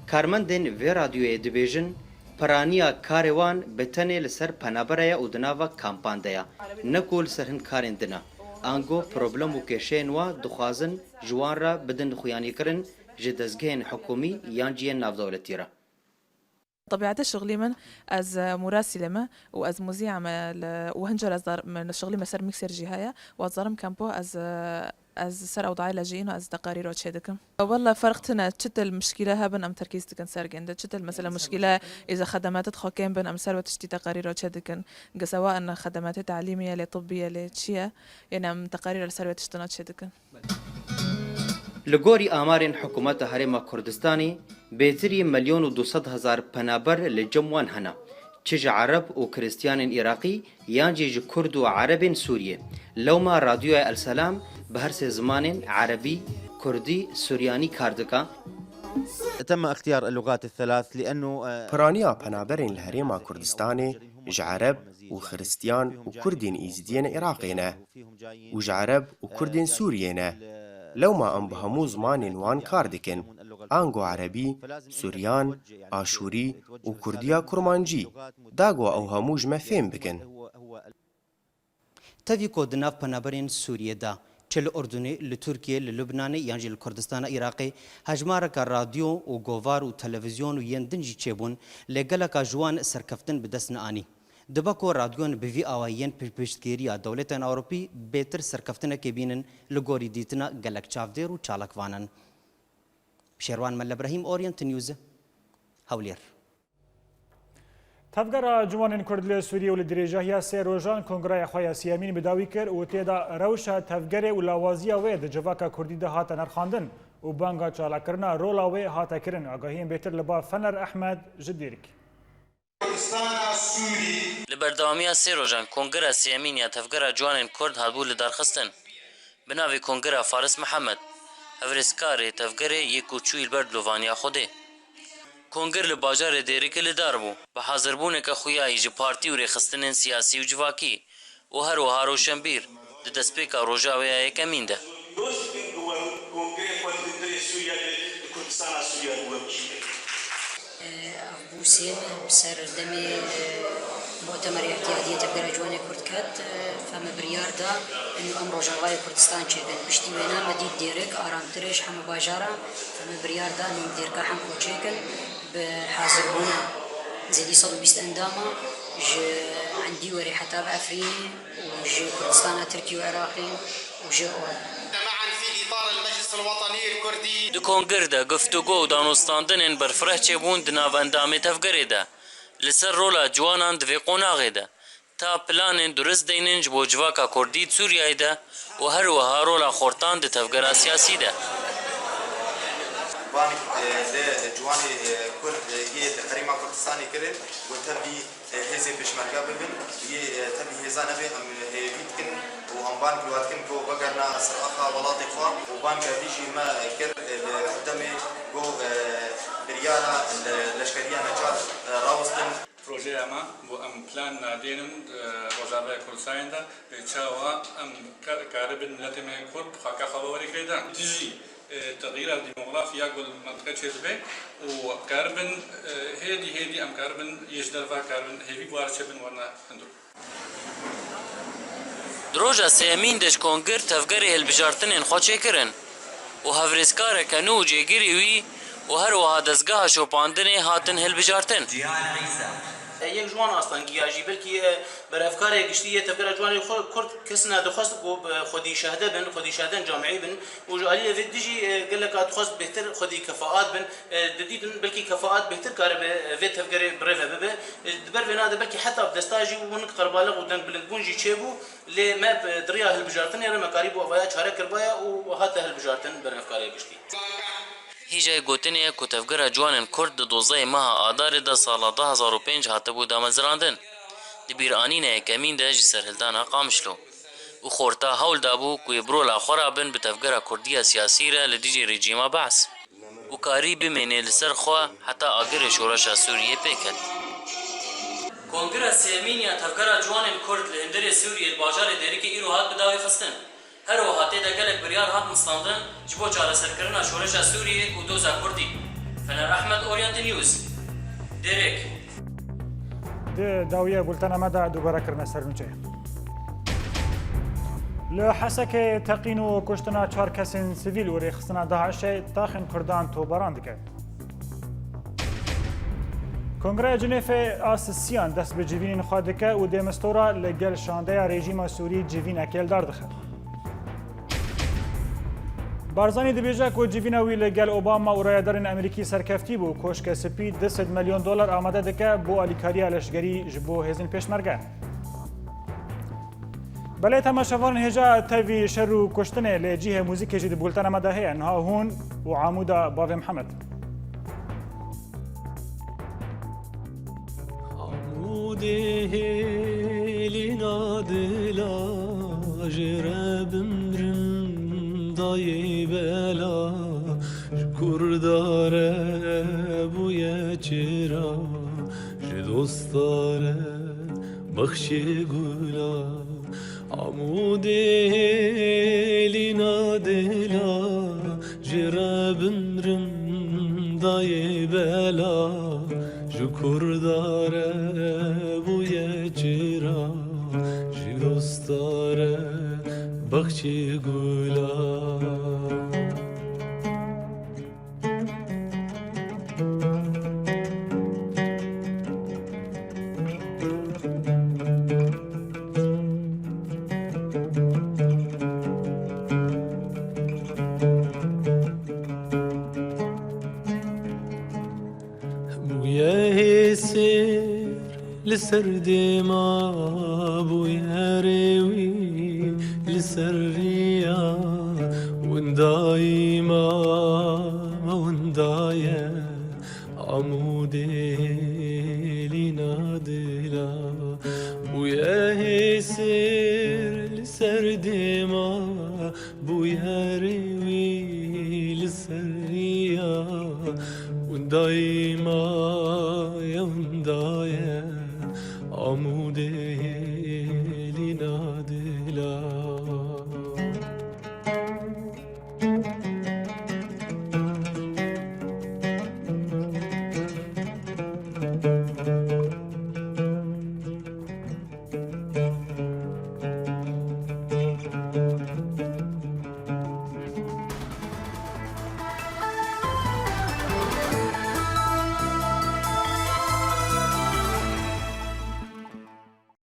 Karmendên vê radyoyê dibêjin, piraniya karê wan bi tenê li ser penabera ye û di nava kampan de ye, ne ku li ser hin karên din e. Ango problem û kêşeyên wa dixwazin ji wan re bidin xuyanîkirin ji dezgehên hikûmî yan jî yên navdewletî re. طبيعة شغلي من، ez murasîle me û ez muzîa me li, û hin car ez dar-, min şixlî me ser mîkser jî heye û ez zarim kempo ez, ez ser ew dayê lejîn û ez teqarîro çê dikim. Wella ferq tine, çitil mişkîle hebin em terkîz dikin ser gênde, çitil mesela mişkîle îza xedematet xwe kêm bin em ser we tiştî teqarîro çê dikin. Ge sewa in xedematê talîmî ye lê tibbî ye lê çi ye, yên em teqarîro li ser wê tiştina çê dikin. Li gorî amarên Hikûmeta Herêma Kurdistanê, bêtirî milyon û du sed hezar penaber li cem wan hene, çi ji Ereb û Kristiyanên Iraqî yan jî ji Kurd û Erebên Sûriyê. Lewma Radyoya El Selam bi her sê zimanên Erebî, Kurdî, Suryanî kar dike. تم اختيار اللغات الثلاث لأنه، آه، Piraniya penaberên li Herêma Kurdistanê ji Ereb û Xiristiyan û Kurdên Êzidiyên Iraqê ne û ji Ereb û Kurdên Sûriyê ne. Lewma em bi hemû zimanên wan kar dikin, ango Erebî, Suryan, Aşûrî û Kurdiya Kurmancî, da ku ew hemû ji me fêm bikin. Tevî ku di nav penaberên Sûriyê de, çi li Urdunê, li Tirkiyê, li Lubnanê yan jî li Kurdistana Iraqê, hejmareka radyo û govar û televîzyon û yên din jî çêbûn, lê geleka ji wan serkeftin bi dest neanî. Dibe ku radyoyên bi vî awayî yên piştgiriya dewletên Ewropî bêtir serkeftinekê bînin li gorî dîtina gelek çavdêr û çalakvan in. Şêrwan Melle Brahîm, Orient News, Hewlêr. Tevgera Ciwanên Kurd li Sûriyê û li dirêjahiya sê rojan kongreya xwe ya siyemîn bi dawî kir û tê de rewşa tevgerê û lawaziya wê di civaka kurdî de hate nirxandin û banga çalakirina rola wê hate kirin. Agahiyên bêtir li ba Fener Ehmed ji Dêrikê. Kurdistana Sûrî. Li berdewamiya sê rojan Kongera Sêyemîn ya Tevgera Ciwanên Kurd hatbû lidarxistin. Bi navê Kongera Faris Mihemed, hevrêzkarê tevgerê yê ku çûyî li ber dilovaniya Xwedê. Konger li bajarê Dêrikê li dar bû, bi hazirbûneke xuyayî ji partî û rêxistinên siyasî û civakî û her wiha roşenbîr di destpêka roja wê ya yekemîn de. Dost bin bi we, Kongrê xwe di hundirê Sûriyeyê, di Kurdistana Sûriyeyê bi we bişînin. Ev bû sêyem bi ser demê, e, Mutemer Îhtiyadiyê Tevgera Ciwanê Kurd ket, e, me biryar da û em Rojavayê Kurdistan çêkin. Piştî wêna me dît dêrik aramtir e ji hemû bajaran, me biryar da em dêrka Hemko çêkin. Bi hazirhona zêdî sed û bîst endama ji endî werê heta bi Efrînê û ji Kurdistana Tirkî û Iraqê û ji معا في إطار المجلس الوطني الكردي. Di kongir de guftûgo û danûstandinên berfireh çêbûn di nav endamê tevgerê de, li ser rola ciwanan di vê qonaxê de, ta planên durist deynin ji bo civaka kurdî di Sûriyeyê de û her wiha rola xortan di tevgera siyasî de. Bang, e, li ciwanê, e, Kurd, e, yê di Herêma Kurdistanê kirin, ku tevî, e, hêzên pêşmerge bibin, yê, e, tevî hêza nebe, em hêvî dikin û em bang li wan dikin ku vegerina ser axa welatê xwe û bang vî jî me kir, e, li demê ku, e, biryara le-, leşkeriya neçar, e, rawestin. Projeya me bo em plan nadênin, e, Rojavayê Kurdistanê de, e, çawa em ka-, karibin miletê me Kurd xaka xwe biwere girêdan. Dijî, e, texyîra demografî ya ku li mentiqe çêdibe û karibin, e, hêdî hêdî em karibin yê ji derve karibin hêvî bi wan re çêbin werna hundir. Di roja sêyemîn de ji kongir tevgerê hilbijartinên xwe çêkirin û hevrêzkareke nû û cêgirî wî û her wiha dezgeha şopandinê hatin hilbijartin. Yek ji wan astengiya jî belkî, e, berhevkarê giştî yê Tevgera Ciwanê Xwe-, Kurd kesina dixwest ku, e, xwedî şehde bin, xwedî şehdên camîî bin û ji aliyê vê dijî, e, geleka dixwest bêhtir xwedî kefaat bin. E, didîtin belkî kefaat bêhtir karibe, e, vê tevgerê bi rê ve bibe. E, di ber vêna de belkî heta bi desta jî hûn qerbaliq û dengbilindbûn jî çêbû, lê me bi, di riya hilbijartinê re me karîbû evaya çare kiribaya û hate hilbijartin berhevkariya giştî. Hêjayê gotinê ye ku tevgera ciwanên Kurd di dozdehê meha Adarê de sala du hezar û pênc hatibû damezirandin. Di bîranîna yekemîn de ji serhildana Qamişlo û xorta hewl dabû ku yê bi rola xwe re bin bi tevgera Kurdiya siyasî re li dijî rejîma Beas û karî bimêne li ser xwe heta agirê şoreşa Sûriyê pê ket. Kongira sêyemîn ya Tevgera Ciwanên Kurd li hundirê Sûriyê li bajarê Dêrikê îro hat bi dawî xistin. Her wiha tê de gelek biryar hatin standin ji bo çareserkirina şoreşa Sûriyê û doza Kurdî. Fener Ehmed, Orient News, Dêrek. Di dawiya bultena me de dubare kirine ser nûçeyê. Li Hesekê teqîn û kuştina çar kesên sivîl û rêxistina DAIŞê taxên Kurdan topbaran dike. Kongreya Cinêfê a Sisiyan dest bi civînên xwe dike û dê mistora li gel şandeya rejîma Sûrî civînekê li dar dixe. Barzanî dibêje ku civîna wî li gel Obama û rayedarên Amerîkî serkeftî bû, Koşke Spî du sed milyon dolar amade dike bo alîkariya leşgerî ji bo hêzên pêşmerge. Belê temaşevanên hêja tevî şer û kuştinê lê cihê muzîkê jî di bultena me de heye. Niha hûn û Amûda Bavê Mihemed. Amûdê hêlîna dila, jê re bimrim dayê bela, ji Kurda re bûye çira, ji dosta re bexşê gula. Amûdê hêlîna dila, jê re bimrim dayê bela, ji Kurda re bûye çira, ji dosta re bexçê gula. Bûye hêsêr li ser dêma, bûye rêwî li ser riya, winda îma me winda ye. Amûdê hêlîna dila, bûye hêsêr li ser dêma, bûye rêwî li ser riya, winda îma